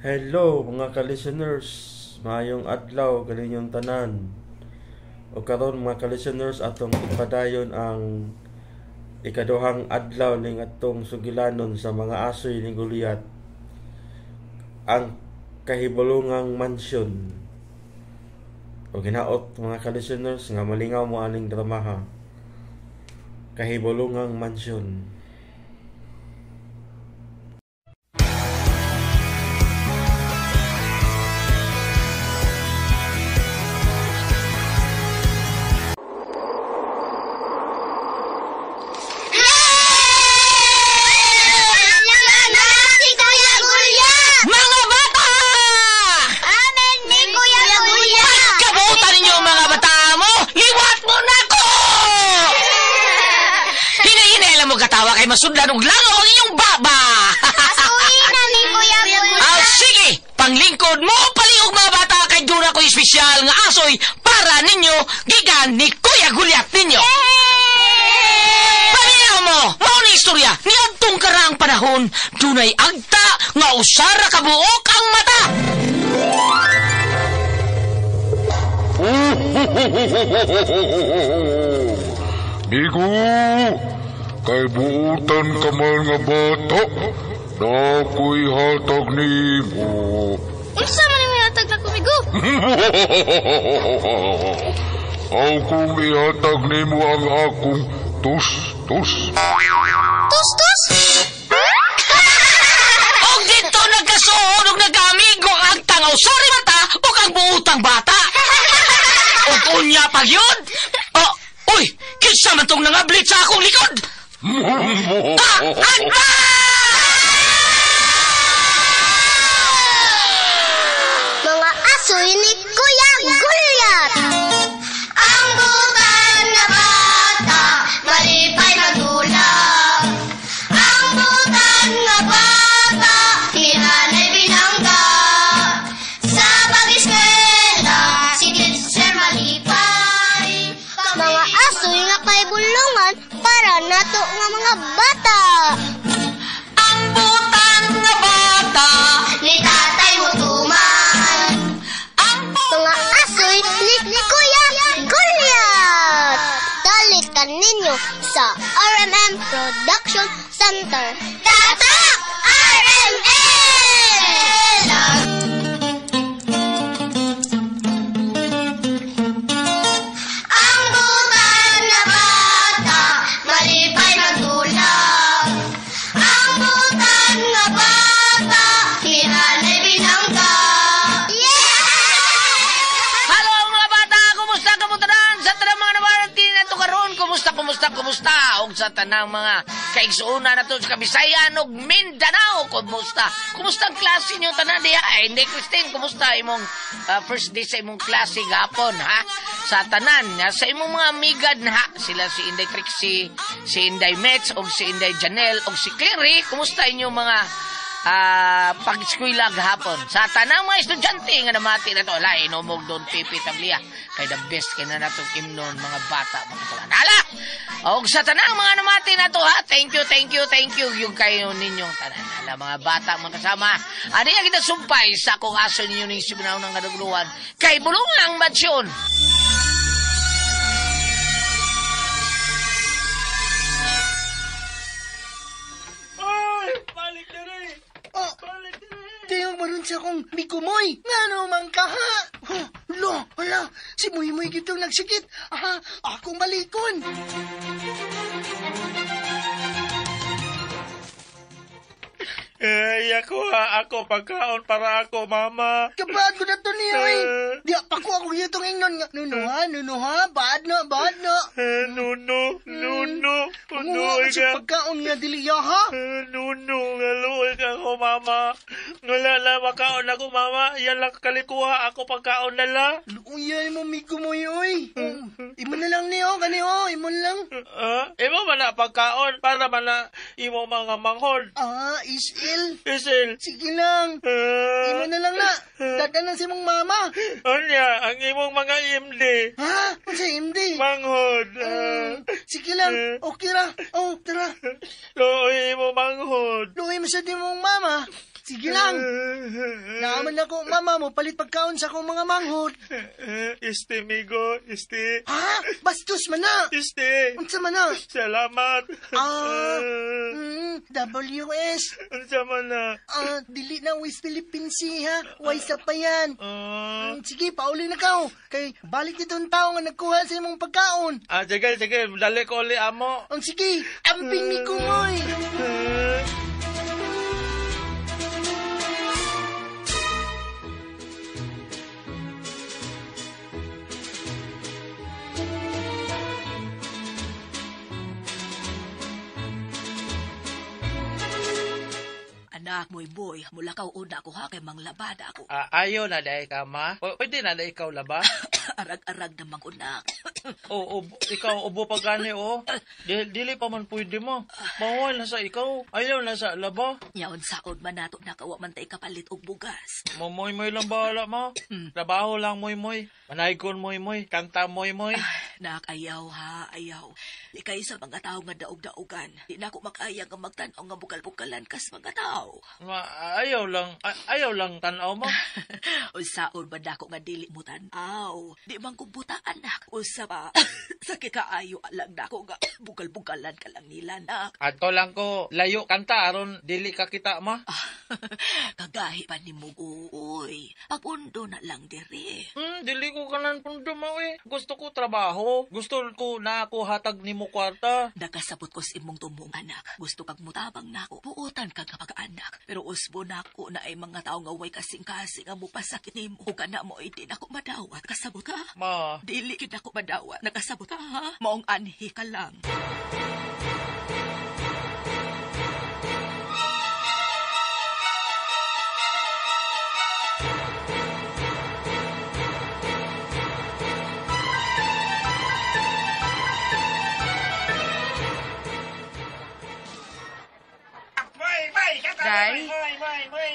Hello mga ka-listeners, maayong adlaw kaninyong tanan. O karon mga ka-listeners, atong ipadayon ang ikaduhang adlaw ning atong sugilanon sa mga asoy ni Goliath, ang kahibulungang mansyon. O ginaot mga ka-listeners nga malingaw mo aning dramaha. Kahibulungang mansyon. Si Kuya Gulya! Mga bata! Amen ni Kuya Gulya! Kabutan ninyo mga bata mo! Liwat mo na ko! Hinahinay lang mo katawa kay masudlan og langaw ang inyong baba! Pasuhin na ni Kuya Gulya! Ah, sige! Panglingkod mo, paliog mga bata kay duna ko espesyal nga asoy para ninyo gikan ni Kuya Gulyat ninyo! Paminaw mo! Mao ni istorya niadtong karaang panahon, dunay agta nga usara ka buok ang mata! Migo, kay buutan ka man nga bata, na ako'y hatag nimo. Unsa man ang hatag na kumigo? Akong ihatag nimo ang akong tus-tus. Tus tus! Og dito nagkasuod og nagkaamigo ang agta nga usara mata ug ang buutang bata. Og unya pa gyud. Oh, uy, kinsa man tong nangablit sa akong likod? Ah, agta! Mga asoy ni Kuya Gulyat! Ang butan na bata, malipay magdula. Ang butan na bata, ni nanay binangga. Sa pag-eskwela, si teacher malipay. Mga asoy nga kay bulungan para nato nga mga bata. Ang butan nga bata, Ni tatay mo tuman. ang Mga asoy ni Kuya Gulyat! Dalit ka ninyo sa RMM Production Center. Tatak! RMM! Ang butan na bata, malipay magdula. Ang butan na bata, ni nanay binangga. Yeah! Hello mga bata, kumusta kamutanan sa tanang mga nawarantin na to karon? Kumusta, kumusta, kumusta? Og sa tanang mga kaigsuuna na to sa Kabisayan og Mindanao, kumusta? Kumusta ang klase niyo tanan diha? Ay, hindi Christine, kumusta imong first day sa imong klase gapon, ha? Sa tanan, nga, sa imong mga amigad na ha? Sila si Inday Trixie, si Inday Metz, og si Inday Janelle, og si Clary, kumusta inyong mga pag-eskwela gahapon? Sa tanang mga estudyante nga namati na to, ala, inomog doon Pipi Tablia. Kay the best kay na natong imnon mga bata, mga katawan. Ala! Og sa tanang mga namati na to, ha, thank you, thank you, thank you yung kayo ninyong tanan. Ala, mga bata, mga kasama. Ano yung kita sumpay sa akong aso ninyo ning sibinaw ng kadugluhan kay Bulungang Mansyon. Ay, balik na rin! Oh, Balik na rin! Tayo maroon siya kong mikumoy. Nga naman ka ha? Oh, lo, wala. Si Muy Muy gitong nagsikit. Aha, akong balikon. Ay, ako ha, ako pagkaon para ako, mama. Kabaad ko na to niyo eh. Di pa ko ako gitong ingnon nga. Nuno ha, nuno ha, baad na, baad na. Eh, nuno, nuno, Manguha nuno ka sa pagkaon nga dili ya ha. Eh, nuno, nga luoy ka ako, mama. Wala na, makaon ako, mama. Yan lang kalikuha ako pagkaon na lang. Luuyan mo mikumoy oy. Oh, imo na lang niyo, kani oh, imo na lang. Ah, imo man na pagkaon para man na imo mga manghod. Ah, isil. Isil. Sige lang. Ah, Imo na lang na. Dadanan si mong mama. Unya, ang imong mga MD. Ha? Unsa MD? Manghod. Ah, Sige lang. Okay ra. Oh, tara. luoy imo manghod. Luoy mo sa di mong mama. Sige lang. Naaman ako, mama mo, palit pagkaon sa akong mga manghod. Este, migo, este. Ha? Bastos man na. Este. Unsa man na? Salamat. Ah. WS. Unsa man na? Ah, dili na West Philippine Sea, ha? Why sa pa yan? Ah. Sige, pauli na ka, oh. Kay balik dito ang tao nga nagkuha sa imong pagkaon. Ah, sige, sige. Dali ko uli, amo. Ang sige, amping ni Kumoy. Anak, moy boy, mula ka una ko ha kay manglabada ako. Ah, ayo na dahil ka, ma. Pwede na dahil ikaw laba? Arag-arag na mang unak. O, ikaw, ubo pa gani, oh. Dili pa man pwede mo. Bawal na sa ikaw. Ayaw na sa laba. Yaon saod man nato nakawa man tay kapalit og bugas. Momoy-moy lang bahala mo. Trabaho lang, moy-moy. Manaygon, moy-moy. Kanta, moy-moy. Nak, ayaw ha, ayaw. Di kayo sa mga tao nga daog-daogan. Di na ako makaya nga magtan-aw nga bukal-bukalan kas mga tao. Ma, ayaw lang, ayaw lang tanaw mo. Usaon ba dako nga dili mo tan-aw? Di man ko buta, anak. Usa pa, sakit kaayo alang dako nga bukal-bukalan ka lang nila, nak. Adto lang ko, layo kanta aron dili ka kita ma. Kagahi pa ni mo, uy. Pagpundo na lang diri. Dili ko kanan pundo ma, uy. Gusto ko trabaho. Gusto ko na ako hatag nimo kwarta. Nakasabot ko sa imong tumong, anak. Gusto kag mutabang nako. Buotan kag kapag-anak. Pero usbo nako na ay mga tao nga way kasing-kasing ang mupasakit nimo. Ug kana mo ay di nako madawat. Kasabot ka? Ma. Dili gid ako madawat. Nakasabot ka, ha? Maong anhi ka lang. Day,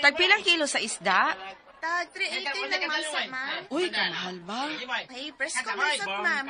tagpilang kilo sa isda? Tag 380 lang masa, ma'am. Uy, kamahal ba? Ay, presko man sad, ma'am.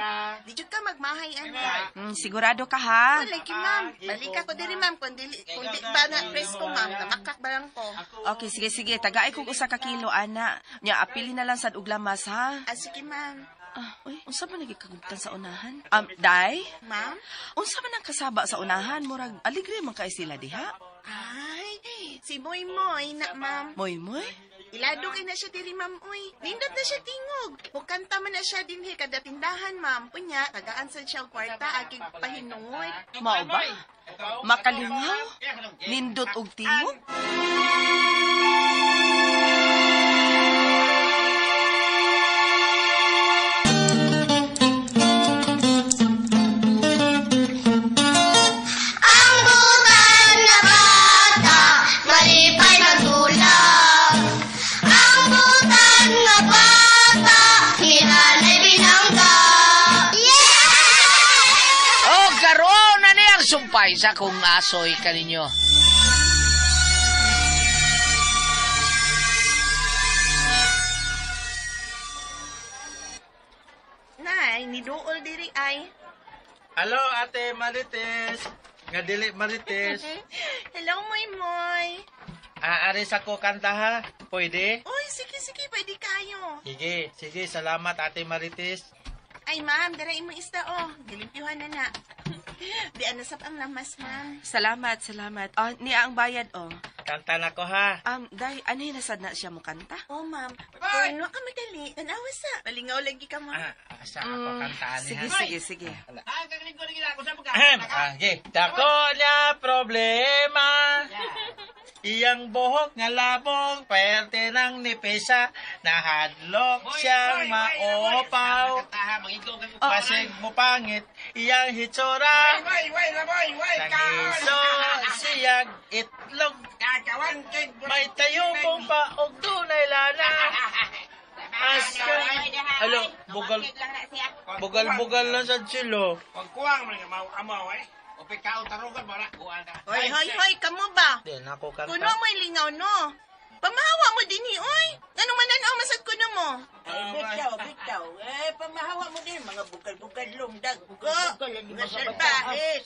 Di jud ka magmahay, anak. Sigurado ka, ha? Wala ki, ma'am. Balik ako diri, ma'am. Kung dili, kung di ba na presko, ma'am. Namakak ba lang ko. Okay, sige, sige. Tagaay kong usa ka kilo, ana. Nya, apili na lang sad og lamas, ha? Ah, sige, ma'am. Ah, uy, unsa man nagikagubtan sa unahan? Day? Ma'am? Unsa man ang kasaba sa unahan? Murag, aligre man kay sila diha? Ay, si Moy Moy na, ma'am. Moy Moy? Ilado kay na siya diri, ma'am, uy. Nindot na siya tingog. Mukanta man na siya dinhi kada tindahan, ma'am. Unya, tagaan sad siya og kwarta agig pahinungod. Mao ba? Makalingaw? Nindot og tingog? Ang butan na bata, malipay magdulak. Ang butan na bata, hinanay binangga. Yeah! O, karoon na niyang sumpay sa kung asoy kaninyo. Nay, niduol diri ay. Hello, Ate Marites. Nga dili Marites. Hello, Moy Moy. Aaris ako kanta ha. Pwede? Uy, sige, sige, pwede kayo. Sige, sige. Salamat, Ate Marites. Ay, ma'am, dara imo isda, oh. Gilimpyuhan na na. Di anasap ang lamas, ma'am. Salamat, salamat. Oh, niya ang bayad, oh. Kanta na ko ha. Day, ano yung nasad na siya mo kanta? Oh, ma'am. Kung ka madali, tanawa sa. Malingaw lagi ka, ma'am. Asa ako kantaan niya. Sige, sige, sige. Ahem. Ah, okay. Dako niya problema. Iyang buhok nga labong, perte ng nipisa, nahadlok siyang maopaw. Pasig mo pangit, iyang hitsura. Nangiso siyag itlog. May tayo pong paog dunay lana. Aska. Alo, bugal. Bugal-bugal lang sa silo. Hoy, hoy, hoy, kamo ba? Di na ako kanta. Kuno mo'y lingaw, no? Pamahawa mo din, oy. Ano mananaw masad kuno mo? Ay, bitaw, bitaw. Eh, pamahawa mo din. Mga bugal-bugal lumdag. Go. Bugal-bugal, hindi Mga salbahe.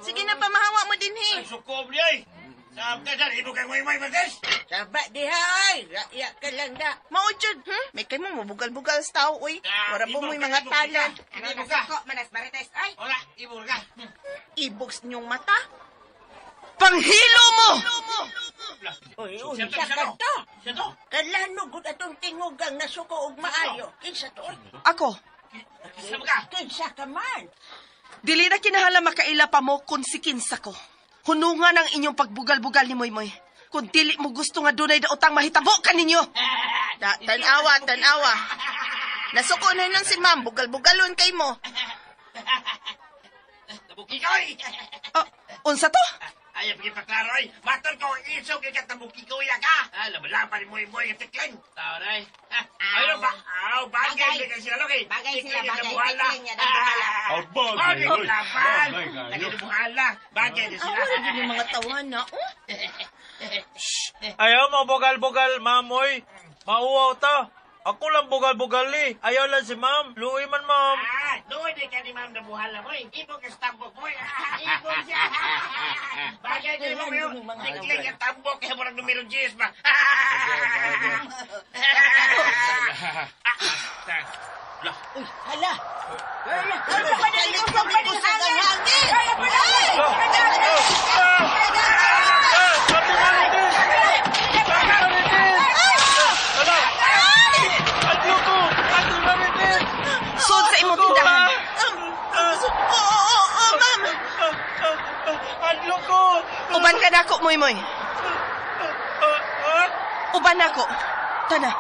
Sige na, pamahawa mo din, he. Sukob niya. Sa ibog kang Moy-Moy, Marites. Saba diha ay, raya ka lang da. Mao jud, May kay mo mabugal-bugal sa tao oy. Wala po mo'y mga talan. Ibog ka. Manas Marites ay. Wala, ibog ka. Ibog sa inyong mata. Panghilo mo! Uy, unsa ka to? Kalano gud atong tingog ang nasuko og maayo. Kinsa to? Ako. Kinsa ka man? Dili na kinahala makaila pa mo kung si kinsa ko. Hunungan ang inyong pagbugal-bugal ni Moymoy. Kung dili mo gusto nga dunay daotang mahitabo ka ninyo. Tanawa, tanawa. Nasuko na nun si ma'am, bugal-bugalon kay mo. Tabukikoy! Unsa to? Ay, pagkipaklaro ay. Matol ko, isog ka tabukikoy ka. Ah, labalapan ni Moy-Moy ka tikling. Tao na. Ay, ba? Aw, bagay. Bagay sila, okay. Bagay sila, bagay. Buhala. Tikling niya, buhala. Bagay. Laban. Bagay, Bagay din sila. Awara din yung mga tawa na, oh. Ayaw mo bugal-bugal, ma'am, oy. Mauwaw ta. Ako lang bugal-bugal eh. Ayaw lang si ma'am. Luwi man, ma'am. Ah, doon di ka ni ma'am na buhala mo eh. Ibog ka sa tambok mo eh. Ibog siya. Bagay din mo yun. Tikling ang tambok. Kaya mo lang numero 10 ba? Uy, hala. Hala, hala, hala, ang hangin. Ate Marites! Ate Marites! Hala! Adyo ko! Ate Marites! Sud sa imong tindahan. Oo, oo, ma'am. Adyo ko! Uban ka nako, Moymoy. Uban nako. Tana.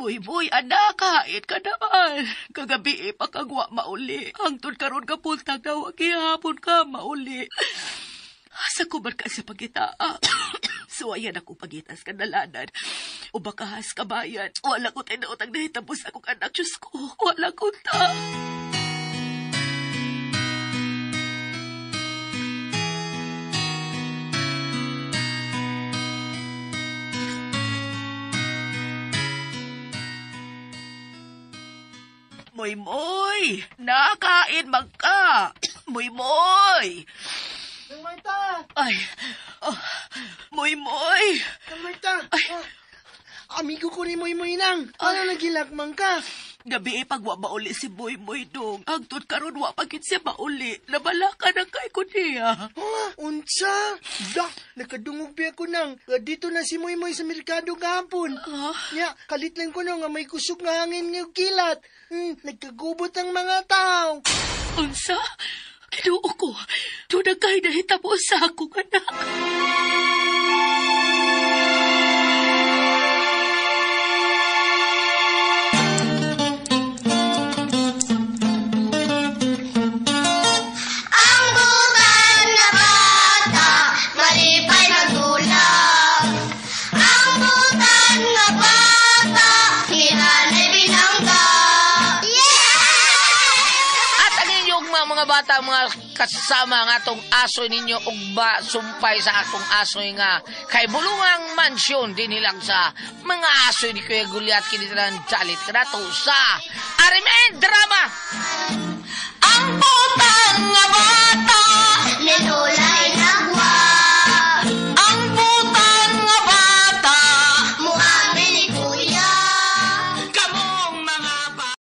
Buy-buy, anak, kahit ka naman. Kagabi, pakagwa mauli. Hangtod karon ka puntag na wag gihapon ka mauli. Asa ko man ka sa pagita? Suwayan ako pagitas kadalanan. O baka has kabayan. Wala ko tinuot ang nahitabo sa akong anak. Diyos ko, wala ko ta. Moy Moy, nakain man ka. Moy Moy. Nang Marta! Ay, oh, Moy Moy. Nang Marta! Ay. Amigo ko ni Moy Moy nang. Ano nagilak man ka? Gabi pagwa mauli si Moy Moy dong. Hangtod karon wa pagit siya mauli. Nabala ka na kay ko niya. Oh, unsa? Da, nakadungog pa ako nang. Dito na si Moy Moy sa merkado gahapon. Nya, kalit lang ko no nga may kusog nga hangin nga kilat. Nagkagubot ang mga tao. Unsa? Kinuo ko. Doon ang kay nahitabo sa akong anak. Ang butan na bata, malipay magdulak. Ang butan na bata, hinanay binangga. At ang inyong mga bata, mga kasama nga atong aso ninyo ugba sumpay sa akong asoy nga kay Bulungang Mansyon din nilang sa mga aso ni Kuya Gulyat kinitanan dalit kanato sa Arimen Drama. Ang butang nga bata,